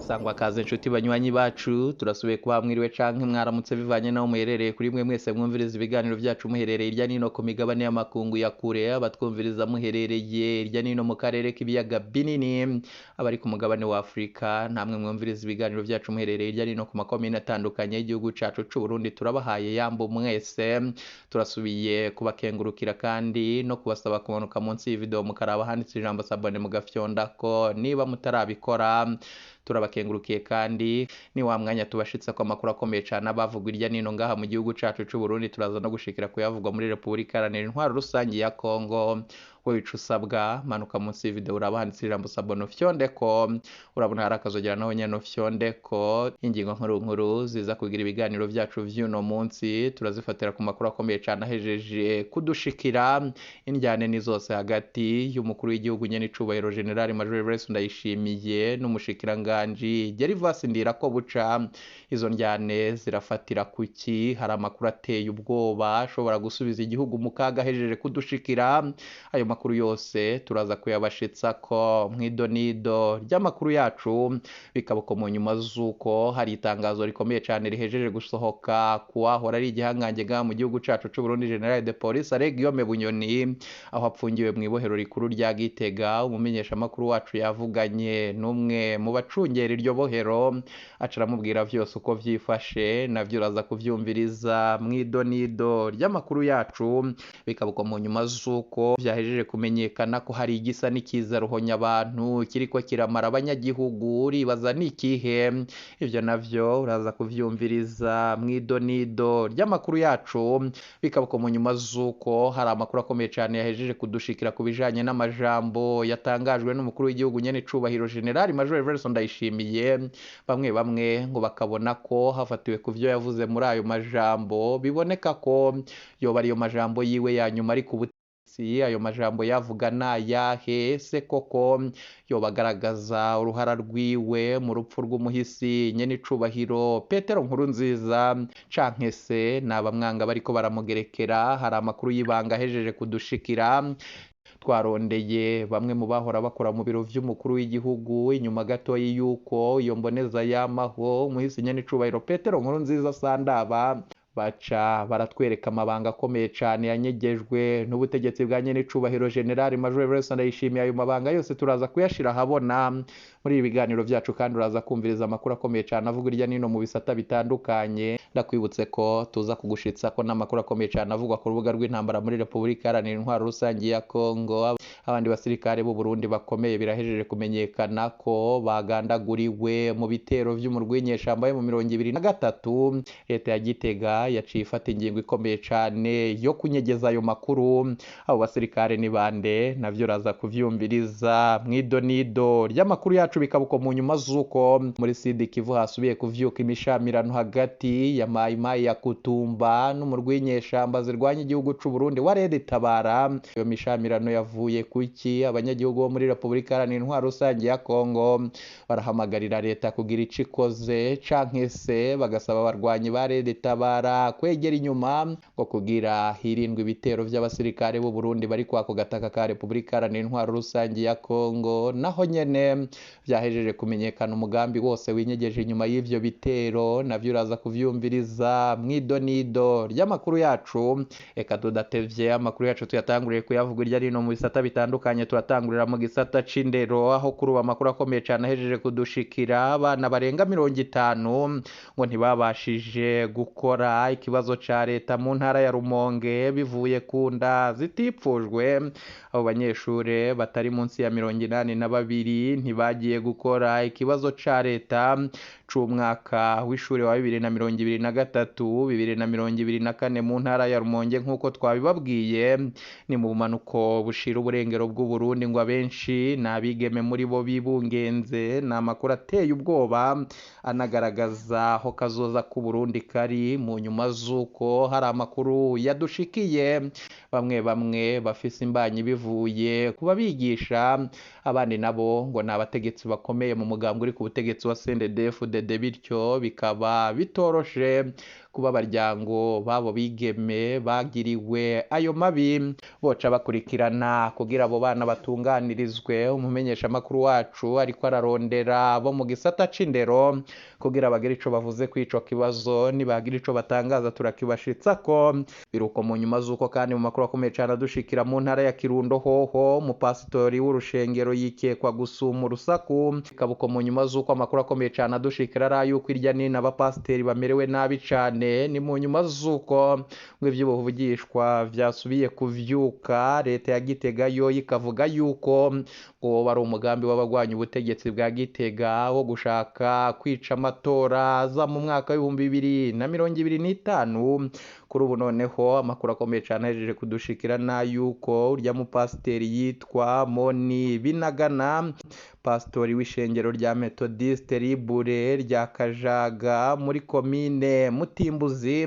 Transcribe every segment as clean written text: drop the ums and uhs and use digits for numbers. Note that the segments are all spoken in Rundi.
Sangwa kaze nshuti banywanyi bacu, turasubiye kuba mwiriwe canke mwaramutse bivanye naho muherereye. Kuri mwe mwese mwumviriza ibiganiro vyacu muherereye irya nino ku migabane y'amakungu ya kure, abatwumviriza muherereye irya nino mu karere k'ibiyaga binini, abari ku mugabane wa Afrika, namwe mwumviriza ibiganiro vyacu muherereye irya nino ku makomine atandukanye y'igihugu cacu c'u Burundi, turabahaye yambo mwese. Turasubiye kubakengurukira kandi no kubasaba kumanuka munsi y'ivideo mukaraba handitse ijambo sabone mugafyondako niba mutarabikora. Turabakengurukiye kandi ni wa mwanya tubashitse ko amakuru akomeye cyane abavugwa irya nino ngaha mu gihugu cacu c'u Burundi, turaza no gushikira kuyavugwa muri Repubulika Iharanira Intwaro Rusangi ya Kongo. Wewe ico usabwa, manuka munsi y'ivideo uraba handitse ijambo sabone ufyondeko, urabona hari akazogera naho nyene ufyondeko. Ingingo nkuru nkuru ziza kugira ibiganiro vyacu vy'uno munsi turazifatira ku makuru akomeye cyane ahejeje kudushikira. Indyane ni zose hagati y'umukuru w'igihugu nyene icubahiro General Major Evariste Ndayishimiye n'umushikiranganji Gervais Ndirakobuca. Izo ndyane zirafatira kuki? Hari amakuru ateye ubwoba ashobora gusubiza igihugu mu kaga ahejeje kudushikira. Ayo makuru yose turaza kuyabashitsa ko mw'idonido ry'amakuru yacu, bikaba uko mu nyuma z'uko hari itangazo rikomeye cyane rihejeje gusohoka kuwahora ari igihangange ngaha mu gihugu cacu c'u Burundi General de Police Alain Guillaume Bunyoni, aho apfungiwe mu ibohero rikuru rya Gitega. Umumenyeshamakuru wacu yavuganye n'umwe mu bacungera iryo bohero, aca aramubwira vyose uko vyifashe, navyo uraza kuvyumviriza mw'idonido ry'amakuru yacu. Bikaba uko mu nyuma z'uko vyahejeje kumenyekana ko hari igisa n'ikiza ruhonya abantu kiriko kiramara abanyagihugu, uribaza ni ikihe? Ivyo navyo uraza kuvyumviriza mw'idonido ry'amakuru yacu. Bikaba uko mu nyuma z'uko hari amakuru akomeye cyane yahejeje kudushikira ku bijanye n'amajambo yatangajwe n'umukuru w'igihugu nyene icubahiro General Major Evariste Ndayishimiye. Bamwe bamwe ngo bakabona ko hafatiwe ku vyo yavuze muri ayo majambo, biboneka ko yoba ariyo majambo yiwe ya nyuma ari ku butegetsi. Ayo majambo yavuga nayahe se koko? Yoba agaragaza uruhara rwiwe mu rupfu rw'umuhisi nyene icubahiro Petero Nkurunziza, canke se n'abamwanga bariko baramugerekera? Hari amakuru y'ibanga ahejeje kudushikira. Twarondeye bamwe mu bahora bakora mu biro vy'umukuru w'igihugu inyuma gatoyi yuko iyo mboneza yamaho umuhisi nyene icubahiro Petero Nkurunziza sandaba, baca baratwereka amabanga akomeye cane yanyegejwe n'ubutegetsi bwa nyene icubahiro General Major Evariste Ndayishimiye. Ayo mabanga yose turaza kuyashira ahabona muri ibi biganiro vyacu, kandi uraza kumviriza amakuru akomeye cane avuga irya nino mu bisata bitandukanye. Ndakwibutse ko tuza kugushitsa ko n'amakuru akomeye cane avugwa ku rubuga rw'intambara muri Repubulika Iharanira Intwaro Rusangi ya Kongo. Abandi basirikare b'u Burundi bakomeye birahejeje kumenyekana ko bagandaguriwe mu bitero vy'umurwi w'inyeshamba yo mu 2023. Leta ya Gitega yaciye ifata ingingo ikomeye cane yo kunyegeza ayo makuru. Abo basirikare ni bande? Navyo uraza kuvyumviriza mw'idonido ry'amakuru yacu. Bikaba uko mu nyuma z'uko muri Sud Kivu hasubiye kuvyuka imishamirano hagati ya Mai Mai ya Kutumba n'umurwi w'inyeshamba zirwanya igihugu c'u Burundi wa Red Tabara. Iyo mishamirano yavuye kuki? Abanyagihugu bo muri Repubulika Iharanira Intwaro Rusangi ya Kongo barahamagarira leta kugira ico ikoze, canke se bagasaba abarwanyi ba Red Tabara kwegera inyuma ngo kugira hirindwe ibitero vy'abasirikare b'u Burundi bari kwako gataka ka Repubulika Iharanira Intwaro Rusangi ya Kongo. Naho nyene vyahejeje kumenyekana umugambi wose winyegeje inyuma y'ivyo bitero, navyo uraza kuvyumviriza mw'idonido ry'amakuru yacu. Eka tudatevye, amakuru yacu tuyatanguriye kuyavuga irya rino mu bisata bitandukanye. Turatangurira mu gisata c'indero, aho kuri ubu amakuru akomeye cane ahejeje kudushikira, abana barenga 50 ngo ntibabashije gukora ikibazo ca leta mu ntara ya Rumonge bivuye ku nda zitipfujwe. Abo banyeshure batari munsi ya 82 ntibagiye gukora ikibazo ca leta c'umwaka w'ishure wa 2023 2024 mu ntara ya Rumonge nk'uko twabibabwiye. Ni mu bumanuko bushira uburengero bw'u Burundi, ngo abenshi ni abigeme muri bo bibungenze. Ni amakuru ateye ubwoba anagaragaza aho kazoza k'u Burundi kari mu nyuma z'uko hari amakuru yadushikiye. Bamwe bamwe bafise imbanyi bivuye kuba bigisha, abandi nabo ngo ni abategetsi bakomeye mu mugambwe uri ku butegetsi wa CNDD-FDD, bityo bikaba bitoroshe kuba abaryango babo bigeme bagiriwe ayo mabi boca bakurikirana kugira kugira abo bana batunganirizwe. Umumenyeshamakuru wacu ariko ararondera abo mu gisata c'indero kugira bagire ico bavuze kuri ico kibazo, nibagira ico batangaza turakibashitsako. Biruko mu nyuma z'uko kandi mu makuru akomeye cane adushikira mu ntara ya Kirundo hoho umupasitori w'urushengero yikekwa gusuma urusaku. Bikaba mu nyuma z'uko amakuru akomeye cane adushikira ari ay'uko irya nino abapasiteri bamerewe nabi cane. Ni mu nyuma z'uko ngo ivy'ubuvugishwa vyasubiye kuvyuka, leta ya Gitega yo ikavuga yuko ngo woba ari umugambi w'abagwanya ubutegetsi bwa Gitega wo gushaka kwica amatora aza mu mwaka w'2025. Kuri ubu noneho amakuru akomeye cane ahejeje kudushikira n'ayuko urya mupasiteri yitwa Moni Binagana, pasitori w'ishengero rya Methodiste Libure rya Kajaga muri komine Mutimbuzi,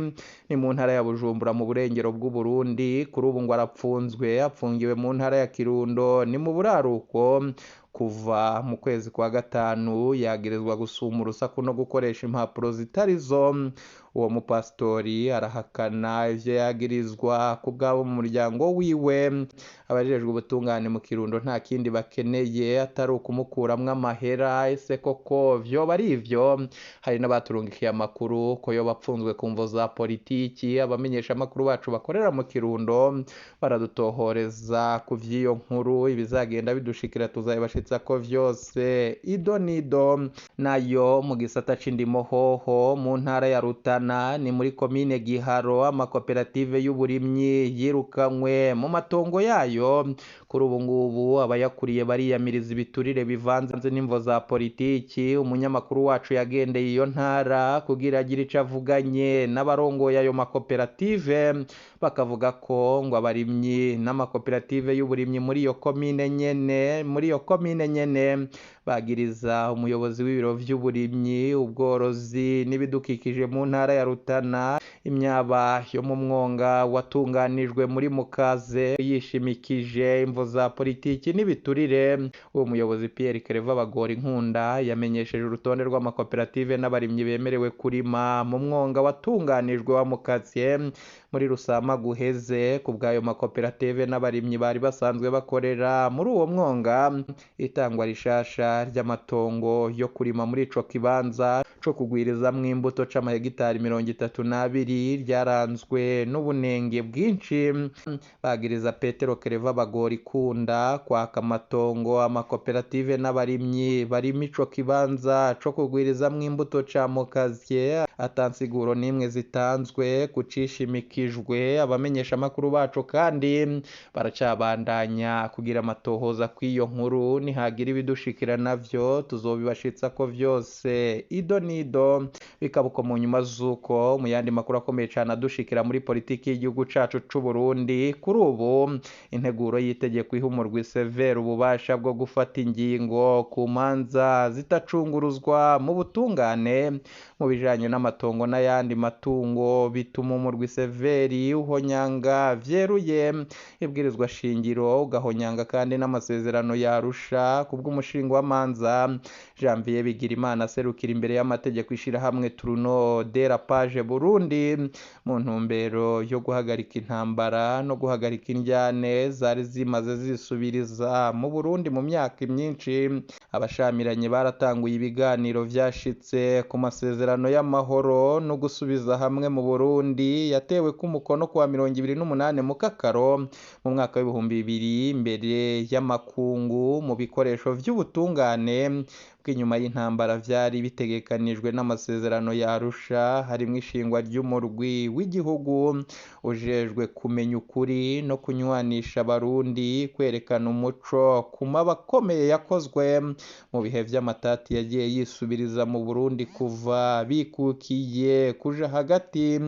ni mu ntara ya Bujumbura mu burengero bw'Uburundi. Kuri ubu ngo arapfunzwe, apfungiwe mu ntara ya Kirundo ni mu buraruko. Kuva mu kwezi kwa gatanu yagirizwa gusuma urusaku no gukoresha impapuro zitari zo. Uwo mupasitori arahakana ivyo yagirizwa ku bw'abo mu muryango wiwe. Abajejwe ubutungane mu Kirundo nta kindi bakeneye atari ukumukuramwo amahera. Ese koko vyoba ari ivyo? Hari n'abaturungikiye amakuru ko yoba apfunzwe ku mvo za politiki. Abamenyeshamakuru bacu bakorera mu Kirundo baradutohoreza ku vy'iyo nkuru, ibizagenda bidushikira tuzabibashitsako vyose ido nido. Nayo mu gisata c'indimo hoho mu ntara ya Rutana ni muri komine Giharo, amakoperative y'uburimyi yirukanywe mu matongo yayo. Kuri ubu ngubu abayakuriye bariyamiriza ibiturire bivanze n'imvo za politiki. Umunyamakuru wacu yagendeye iyo ntara kugira agire ico avuganye n'abarongoye ayo makoperative, bakavuga ko ngo abarimyi n'amakoperative y'uburimyi muri iyo komine nyene bagiriza umuyobozi w'ibiro vy'uburimyi, ubworozi n'ibidukikije mu ntara ya Rutana imyaba yo mu mwonga watunganijwe muri Mukaze yishimikije imvo za politiki n'ibiturire. Uwo muyobozi Pierre Claver Bagora Inkunda yamenyesheje urutonde rw'amakoperative n'abarimyi bemerewe kurima mu mwonga watunganijwe wa Mukaze muri Rusama guheze. Ku bw'ayo makoperative n'abarimyi bari basanzwe bakorera muri uwo mwonga, itangwa rishasha ry'amatongo yo kurima muri ico kibanza co kugwirizamwo imbuto c'amahegitari 32 ryaranzwe n'ubunenge bwinshi. Bagiriza Petero Claver Bagora Ikunda kwaka amatongo amakoperative n'abarimyi barima ico kibanza co kugwirizamwo imbuto ca Mukaze ata nsiguro n'imwe zitanzwe kucishimikijwe. Abamenyeshamakuru bacu kandi baracabandanya kugira amatohoza kw'iyo nkuru, nihagira ibidushikira navyo tuzobibashitsako vyose ido nido. Bikaba uko mu nyuma z'uko mu yandi makuru akomeye cane adushikira muri politiki y'igihugu cacu c'Uburundi, kuri ubu integuro y'itegeko iha umurwi Severe ububasha bwo gufata ingingo ku manza zitacunguruzwa mu butungane mu bijanye n'amatongo n'ayandi matungo, bituma umurwi Severi uhonyanga vyeruye ibwirizwa shingiro, ugahonyanga kandi n'amasezerano ya Arusha. Kubw'umushingwamanza Janvier Bigirimana aserukira imbere y'amategeko ishirahamwe Tourno de la Page Burundi, mu ntumbero yo guhagarika intambara no guhagarika indyane zari zimaze zisubiriza mu Burundi mu myaka myinshi, abashamiranye baratanguye ibiganiro vyashitse ku masezerano y'amahoro no gusubiza hamwe mu Burundi yatewe ku mukono kuwa 28 Mukakaro mu mwaka w'2000 imbere y'amakungu mu bikoresho vy'ubutungane bw'inyuma y'intambara vyari bitegekanijwe n'amasezerano ya Arusha, harimwo ishingwa ry'umurwi w'igihugu ujejwe kumenya ukuri no kunywanisha abarundi, kwerekana umuco ku mabi akomeye yakozwe mu bihe vy'amatati yagiye yisubiriza mu Burundi kuva bikukiye kuja hagati,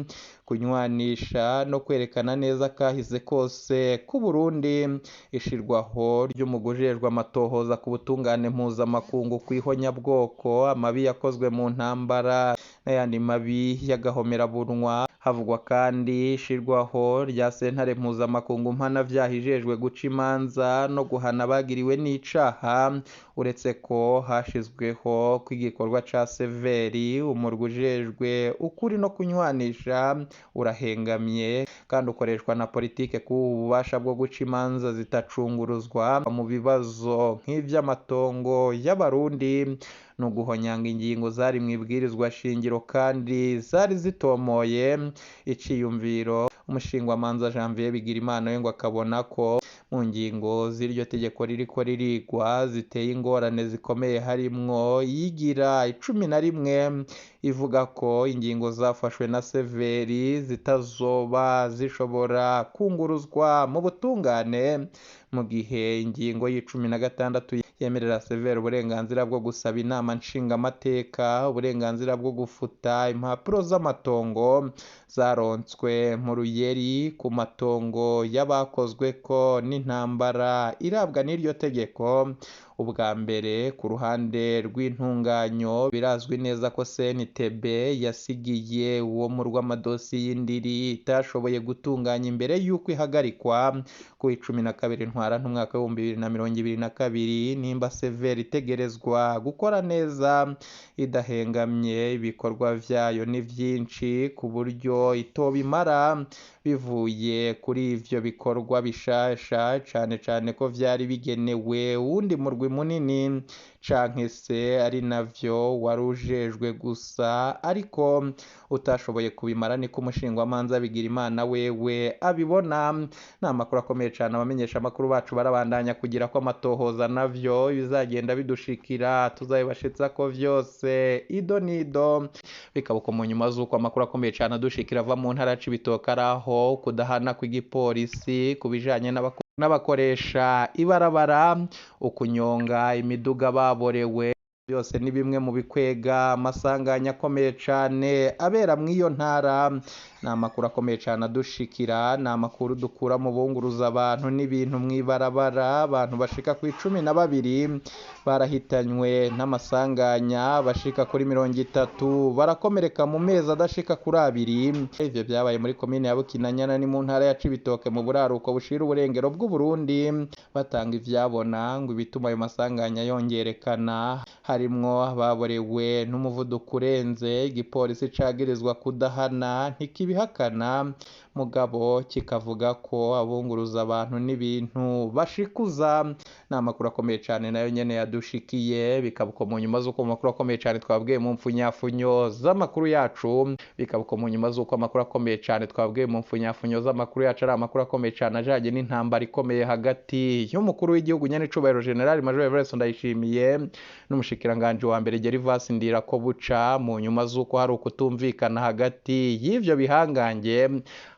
kunywanisha no kwerekana neza kahise kose k'Uburundi, ishirwaho ry'umugwi ujejwe amatohoza ku butungane mpuzamakungu kw'ihonyabwoko, amabi yakozwe mu ntambara n'ayandi mabi y'agahomerabunwa. Havugwa kandi ishirwaho rya sentare mpuzamakungu mpanavyaha ijejwe guca imanza no guhana abagiriwe n'icaha, uretse ko hashizweho ko igikorwa ca Severi, umurwi ujejwe ukuri no kunywanisha Urahengamye kandi ukoreshwa na politike kuwuha ububasha bwo guca imanza zitacunguruzwa mu bibazo nk'ivy'amatongo y'Abarundi no guhonyanga ingingo zari mu ibwirizwa shingiro kandi zari zitomoye iciyumviro. Umushingwamanza Janvier Bigirimana we ngo akabona ko mu ngingo z'iryo tegeko ririko ririgwa ziteye ingorane zikomeye, harimwo iyigira 11 ivuga ko ingingo zafashwe na Severi zitazoba zishobora kunguruzwa mu butungane, mu gihe ingingo y'16 yemerera Severi uburenganzira bwo gusaba inama nshingamateka uburenganzira bwo gufuta impapuro z'amatongo zaronswe mu ruyeri ku matongo y'abakozweko n'intambara irabwa n'iryo tegeko. Ubwa mbere ku ruhande rw'intunganyo birazwi neza ko CNTB yasigiye uwo murwi amadosiye y'indiri itashoboye gutunganya imbere y'uko ihagarikwa ku 12 Ntwarante umwaka w'2022. Nimba Severi itegerezwa gukora neza idahengamye, ibikorwa vyayo ni vyinshi ku buryo itobimara bivuye kuri ivyo bikorwa bishasha, cane cane ko vyari bigenewe uwundi murwi munini canke se ari navyo wari ujejwe gusa ariko utashoboye kubimara, niko umushingwamanza Bigirimana wewe abibona. Ni amakuru akomeye cane, abamenyesha amakuru bacu barabandanya kugira ko amatohoza navyo bizagenda bidushikira, tuzabibashitsa ko vyose ido nido. Bikaba uko mu nyuma z'uko amakuru akomeye cane adushikira ava mu ntara ya Cibitoke, araho kudahana kw'igipolisi ku bijanye n'abakoresha ibarabara, ukunyonga imiduga baborewe, byose ni bimwe mu bikwega amasanganya akomeye cane abera mw'iyo ntara. Ni amakuru akomeye cane adushikira, ni amakuru dukura mu bunguruza abantu n'ibintu mw'ibarabara. Abantu bashika ku 12 barahitanywe n'amasanganya, bashika kuri 30 barakomereka mu mezi adashika kuri 2. Ivyo vyabaye muri komine ya Bukinanyana ni mu ntara ya Cibitoke mu buraruko bushira uburengero bw'Uburundi. Batanga ivyabona ngo ibituma ayo masanganya yongerekana harimwo ababorewe n'umuvuduko urenze, igipolisi cagirizwa kudahana ntikibihakana, mugabo kikavuga ko abunguruza abantu n'ibintu bashikuza. Ni amakuru akomeye cane nayo nyene yadushikiye. Bikaba uko mu nyuma z'uko amakuru akomeye cane twabwiye mu mfunyafunyo z'amakuru yacu, bikaba uko mu nyuma z'uko amakuru akomeye cane twabwiye mu mfunyafunyo z'amakuru yacu ari amakuru akomeye cane ajanye n'intambara ikomeye hagati y'umukuru w'igihugu nyenicubahiro General Major Evariste Ndayishimiye n'umushikiranganji wa mbere Gervas Ndirakobuca, mu nyuma z'uko hari ukutumvikana hagati y'ivyo bihangange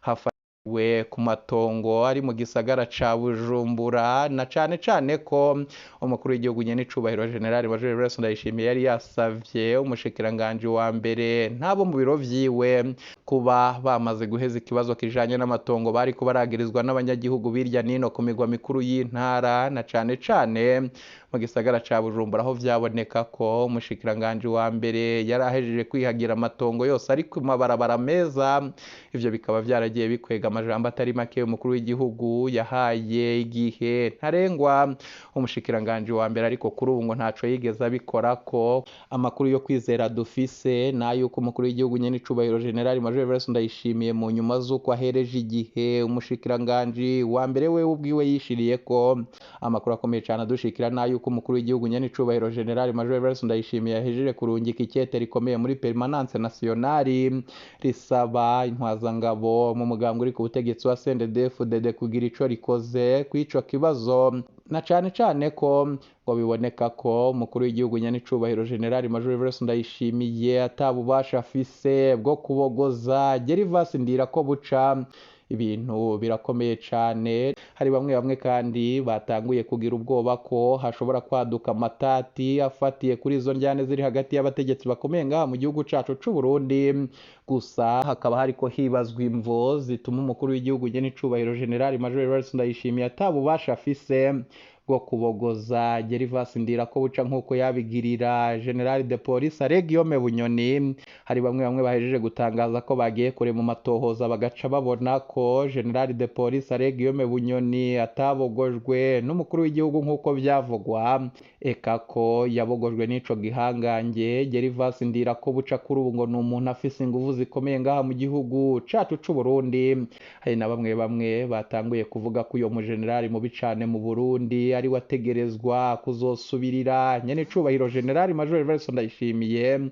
hafatiwe ku matongo ari mu gisagara ca Bujumbura, na cane cane ko umukuru w'igihugu nyenicubahiro General Major Evariste Ndayishimiye yari yasavye umushikiranganji wa mbere n'abo mu biro vyiwe kuba bamaze guheza ikibazo kijanye n'amatongo bariko baragirizwa n'abanyagihugu birya nino ku migwa mikuru y'intara, na cane cane mu gisagara ca Bujumbura, aho vyaboneka ko umushikiranganji wa mbere yari ahejeje kwihagira amatongo yose ari ku mabarabara meza. Ivyo bikaba vyaragiye bikwega amajambo atari make umukuru w'igihugu yahaye igihe ntarengwa umushikiranganji wa mbere, ariko kuri ubu ngo ntaco yigeze abikora. Ko amakuru yo kwizera dufise n'ayuko umukuru w'igihugu nyenicubahiro General Major Evariste Ndayishimiye mu nyuma z'uko ahereje igihe umushikiranganji wa mbere we ubwiwe yishiriye ko amakuru akomeye cane adushikira n'ayuko umukuru w'igihugu nyenicubahiro General Major Evariste Ndayishimiye yahejeje kurungika ikete rikomeye muri Permanence Nationale risaba intwazangabo mu mugambwe uri ku butegetsi wa CNDD-FDD kugira ico rikoze kw'ico kibazo, na cane cane ko ngo biboneka ko umukuru w'igihugu nyenicubahiro General Major Evariste Ndayishimiye atabubasha afise bwo kubogoza Gervas Ndirakobuca. Ibintu birakomeye cane, hari bamwe bamwe kandi batanguye kugira ubwoba ko hashobora kwaduka amatati afatiye kuri izo njyane ziri hagati y'abategetsi bakomeye ngaha mu gihugu cacu c'u Burundi. Gusa hakaba hariko hibazwa imvo zituma umukuru w'igihugu nyenicubahiro General Major Evariste Ndayishimiye atabubasha afise bwo kubogoza Gervas Ndirakobuca nk'uko yabigirira General de Police Guillaume Bunyoni. Hari bamwe bamwe bahejeje gutangaza ko bagiye kure mu matohoza bagaca babona ko General de Police Guillaume Bunyoni atabogojwe n'umukuru w'igihugu nk'uko byavugwa, eka ko yabogojwe n'ico gihangange Gervas Ndirakobuca. Kuri ubu ngo ni umuntu afise inguvu zikomeye ngaha mu gihugu cacu c'u Burundi. Hari na bamwe bamwe batanguye kuvuga ko uyo mujenerali mubi cane mu Burundi ari wategerezwa kuzosubirira nyene icubahiro General Major Evariste Ndayishimiye.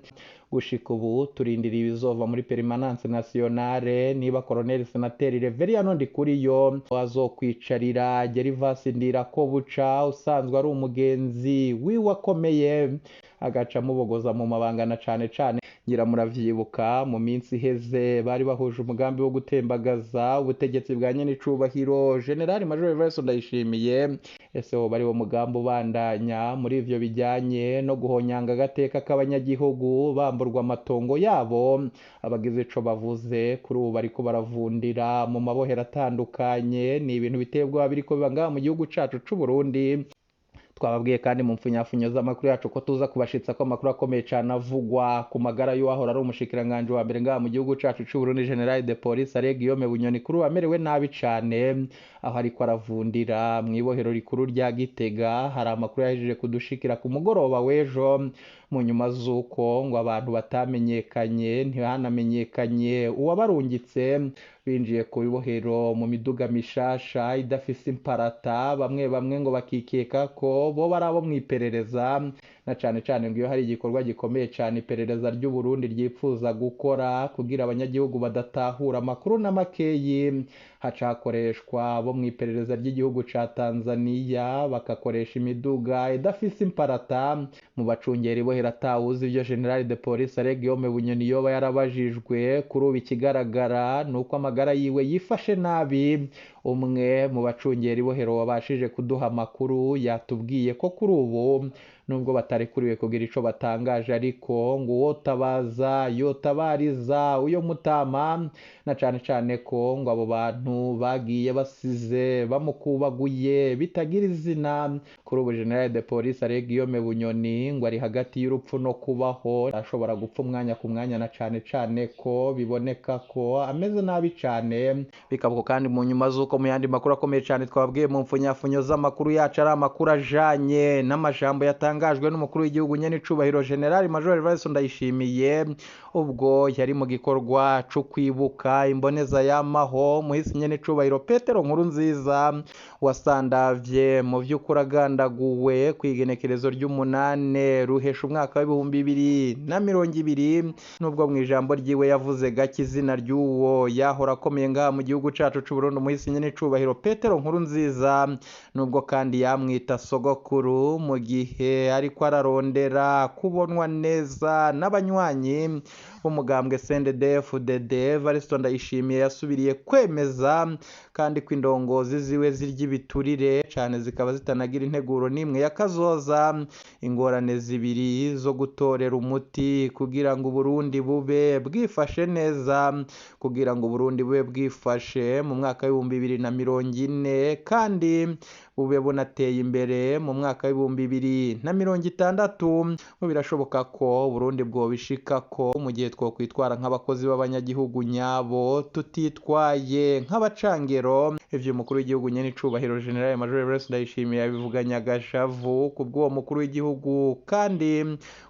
Gushika ubu turindiriye ibizova muri Permanence Nationale niba Colonel Senateri Reveriyano Ndikuriyo azokwicarira Gervas Ndirakobuca usanzwe ari umugenzi wiwe akomeye, agaca amubogoza mu mabanga, na cane cane ngira muravyibuka mu minsi iheze bari bahuje umugambi wo gutembagaza ubutegetsi bwa nyenicubahiro General Major Evariste Ndayishimiye. Ese woba ari wo mugambi ubandanya muri ivyo bijyanye no guhonyanga agateka k'abanyagihugu bamburwa amatongo yabo? Abagize ico bavuze kuri ubu bariko baravundira mu mabohero atandukanye. Ni ibintu biteye ubwoba biriko biba ngaha mu gihugu cacu c'u Burundi. Twababwiye kandi mu mfunyafunyo z'amakuru yacu ko tuza kubashitsa ko amakuru akomeye cane avugwa ku magara y'uwahora ari umushikiranganji wa mbere ngaha mu gihugu cacu c'u Burundi General de Police Alain Guillaume Bunyoni, kuri ubu amerewe nabi cane aho ariko aravundira mw'ibohero rikuru rya Gitega. Hari amakuru yahejeje kudushikira ku mugoroba w'ejo mu nyuma z'uko ngo abantu batamenyekanye ntihanamenyekanye uwabarungitse binjiye ku ibohero mu miduga mishasha idafise imparata, bamwe bamwe ngo bakikeka ko bo bari abo mw'iperereza, na cane cane ngo iyo hari igikorwa gikomeye cane iperereza ry'u Burundi ryipfuza gukora kugira abanyagihugu badatahura amakuru na makeyi, haca hakoreshwa abo mw'iperereza ry'igihugu ca Tanzania bakakoresha imiduga idafise imparata. Mu bacungera ibohero atawuzi ivyo General de Police Alain Guillaume Bunyoni yoba yarabajijwe. Kuri ubu ikigaragara ni uko amagara yiwe yifashe nabi. Umwe mu bacungera ibohero wabashije kuduha amakuru yatubwiye ko kuri ubu nubwo batarekuriwe kugira ico batangaje, ariko ngo uwotabaza yotabariza uyo mutama, na cane cane ko ngo abo bantu bagiye basize bamukubaguye bitagira izina. Kuri ubu General de Police Alain Guillaume Bunyoni ngo ari hagati y'urupfu no kubaho, ashobora gupfa umwanya ku mwanya, na cane cane ko biboneka ko ameze nabi cane. Bikabuko kandi mu nyuma z'uko mu yandi makuru akomeye cane twababwiye mu mfunyafunyo z'amakuru yacu ari amakuru ajanye n'amajambo yatangajwe n'umukuru w'igihugu nyene icubahiro General Major Evariste Ndayishimiye ubwo yari mu gikorwa co kwibuka imboneza yamaho muhisi nyene icubahiro Petero Nkurunziza wasandavye mu vy'ukuri agandaguwe kw'igenekerezo ry'umunane ruhesha umwaka w'2020. Nubwo mu ijambo ryiwe yavuze gake izina ry'uwo yahora akomeye ngaha mu gihugu cacu c'u Burundi muhisi nyene icubahiro Petero Nkurunziza, nubwo kandi yamwita sogokuru mu gihe ariko ararondera kubonwa neza n'abanywanyi b'umugambwe CNDD-FDD, Evariste Ndayishimiye yasubiriye kwemeza kandi ko indongozi ziwe zirya ibiturire cane zikaba zitanagira integuro n'imwe ya kazoza. Ingorane zibiri zo gutorera umuti kugira ngo Uburundi bube bwifashe neza, kugira ngo Uburundi bube bwifashe mu mwaka w'2040 kandi bube bunateye imbere mu mwaka w'2060. Ngo birashoboka ko Uburundi bwobishikako mu gihe twokwitwara nk'abakozi b'abanyagihugu nyabo, tutitwaye nk'abacangero. Ivyo umukuru w'igihugu nyene icubahiro General Major Evariste Ndayishimiye yabivuganye agashavu kubw'uwo mukuru w'igihugu, kandi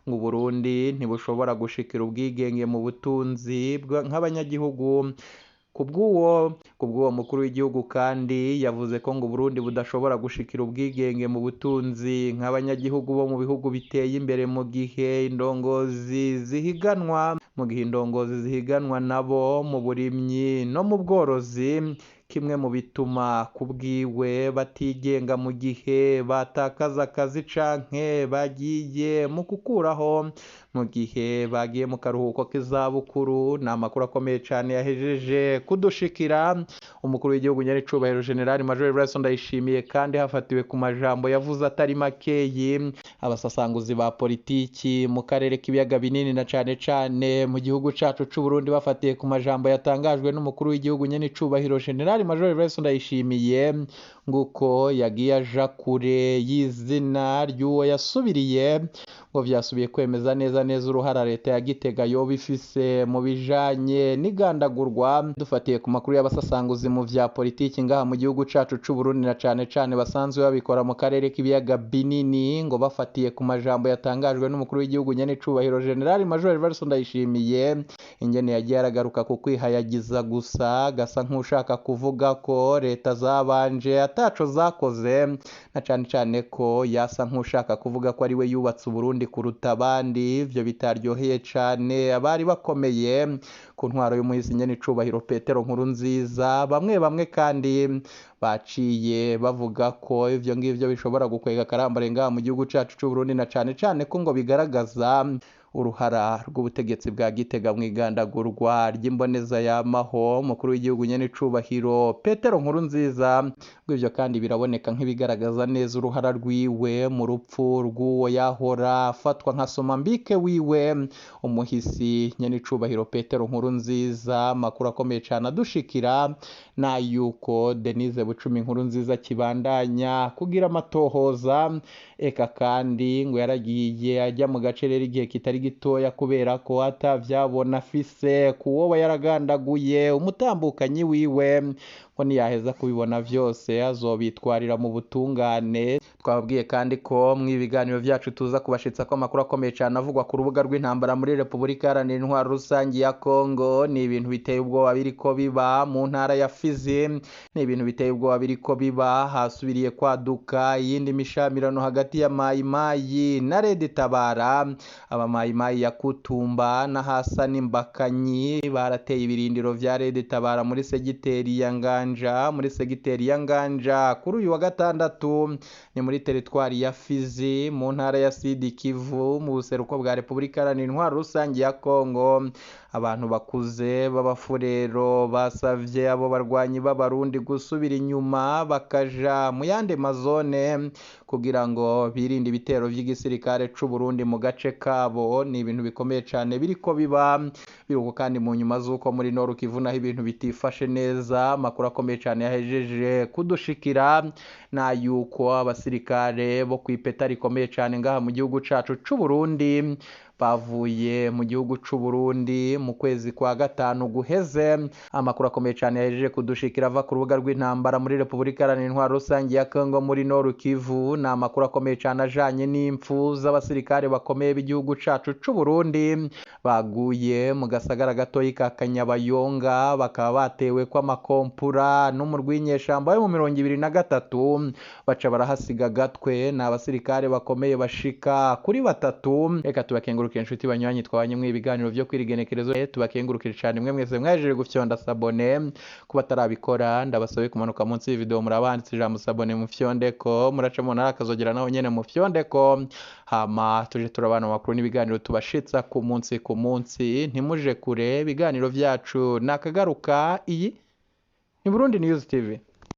ngo Uburundi ntibushobora gushikira ubwigenge mu butunzi nk'abanyagihugu. Kubw'uwo mukuru w'igihugu kandi yavuze ko ngo Uburundi budashobora gushikira ubwigenge mu butunzi nk'abanyagihugu bo mu bihugu biteye imbere mu gihe indongozi zihiganwa nabo mu burimyi no mu bworozi, kimwe mu bituma kubwiwe batigenga mu gihe batakaza akazi canke bagiye mu gukuraho mu gihe bagiye mu karuhuko k'izabukuru. Ni amakuru akomeye cane yahejeje kudushikira umukuru w'igihugu nyene icubahiro General Major Evariste Ndayishimiye, kandi hafatiwe ku majambo yavuze atari makeyi. Abasasanguzi ba politiki mu karere k'ibiyaga binini na cane cane mu gihugu cacu c'u Burundi bafatiye ku majambo yatangajwe n'umukuru w'igihugu nyene icubahiro General General Major Evariste Ndayishimiye nguko yagiye aja kure y'izina ry'uwo yasubiriye, ngo vyasubiye kwemeza neza neza uruhara leta ya Gitega yoba ifise mu bijanye n'igandagurwa. Dufatiye ku makuru y'abasasanguzi mu vya politiki ngaha mu gihugu cacu c'u Burundi na cane cane basanzwe babikora mu karere k'ibiyaga binini, ngo bafatiye ku majambo yatangajwe n'umukuru w'igihugu nyene cubahiro General Major Evariste Ndayishimiye, ingene yagiye aragaruka ku kwihayagiza gusa gasa nk'ushaka kuvuga ko leta zabanje ataco zakoze, na cane cane ko yasa nk'ushaka kuvuga ko ari we yubatse Uburundi kuruta abandi. Ivyo bitaryoheye cane abari bakomeye ku ntwaro y'umuhisi nyene icubahiro Petero Nkurunziza. Bamwe bamwe kandi baciye bavuga ko ivyo ngivyo bishobora gukwega akarambaraye ngaha mu gihugu cacu c'u Burundi, na cane cane ko ngo bigaragaza uruhara rw'ubutegetsi bwa Gitega mu igandagurwa ry'imboneza yamaho umukuru w'igihugu nyene icubahiro Petero Nkurunziza. Ngo ivyo kandi biraboneka nk'ibigaragaza neza uruhara rwiwe mu rupfu rw'uwo yahora afatwa nka somambike wiwe umuhisi nyene icubahiro Petero Nkurunziza. Amakuru akomeye cane adushikira nayuko Denise Bucumi Nkurunziza kibandanya kugira amatohoza, eka kandi ngo yaragiye ajya mu gace rero igihe kitari gitoya kubera ko atavyabona afise kuwoba yaragandaguye umutambukanyi wiwe, ngo ntiyaheza kubibona vyose azobitwarira mu butungane. Twababwiye kandi ko mu ibiganiro vyacu tuza kubashitsa ko amakuru akomeye cane avugwa ku rubuga rw'intambara muri Repubulika Iharanira Intwaro Rusangi ya Kongo. Ni ibintu biteye ubwoba biriko biba mu ntara ya Fizi, ni ibintu biteye ubwoba biriko biba, hasubiriye kwaduka iyindi mishamirano hagati ya Mayimayi na Red Tabara. Abamayimayi ya Kutumba na Hasani Mbakanyi barateye ibirindiro vya Red Tabara muri segiteri ya Nganja, muri segiteri ya Nganja kuri uyu wa gatandatu ni muri teritwari ya Fizi mu ntara ya Sud Kivu mu buseruko bwa Repubulika Iharanira Intwaro Rusangi ya Kongo. Abantu bakuze b'abafurero basavye abo barwanyi b'abarundi gusubira inyuma bakaja mu yandi mazone kugira ngo birinde ibitero vy'igisirikare c'u Burundi mu gace kabo. Ni ibintu bikomeye cane biriko biba biruko kandi mu nyuma z'uko muri Nord Kivu naho ibintu bitifashe neza. Amakuru akomeye cane yahejeje kudushikira na yuko abasirikare bo kw'ipeta rikomeye cane ngaha mu gihugu cacu c'u Burundi bavuye mu gihugu c'u Burundi mu kwezi kwa gatanu guheze. Amakuru akomeye cane yahejeje kudushikira ava ku rubuga rw'intambara muri Repubulika Iharanira Intwaro Rusangi ya Kongo muri Nord Kivu. Ni amakuru akomeye cane ajanye n'impfu z'abasirikare bakomeye b'igihugu cacu c'u Burundi baguye mu gasagara gatoyi ka Kanyabayonga, bakaba batewe kw'amakompura n'umurwi w'inyeshamba yo mu 2023, baca barahasiga gatwe. Ni abasirikare bakomeye bashika kuri batatu. Reka tubakengurukire inshuti banywanyi twabanye mu ibiganiro vyo kwirigenekerezo, tubakengurukire cane mwe mwese mwajeje gufyonda sabone. Ku batarabikora ndabasabe kumanuka munsi y'ivideo murabanditse ijambo sabone mufyondeko, muraca mubona akazogera naho nyene mufyondeko, hama tuje turabana amakuru n'ibiganiro tubashitsa ku munsi ku munsi. Ntimuje kure ibiganiro vyacu nakagaruka. Iyi ni Burundi News TV.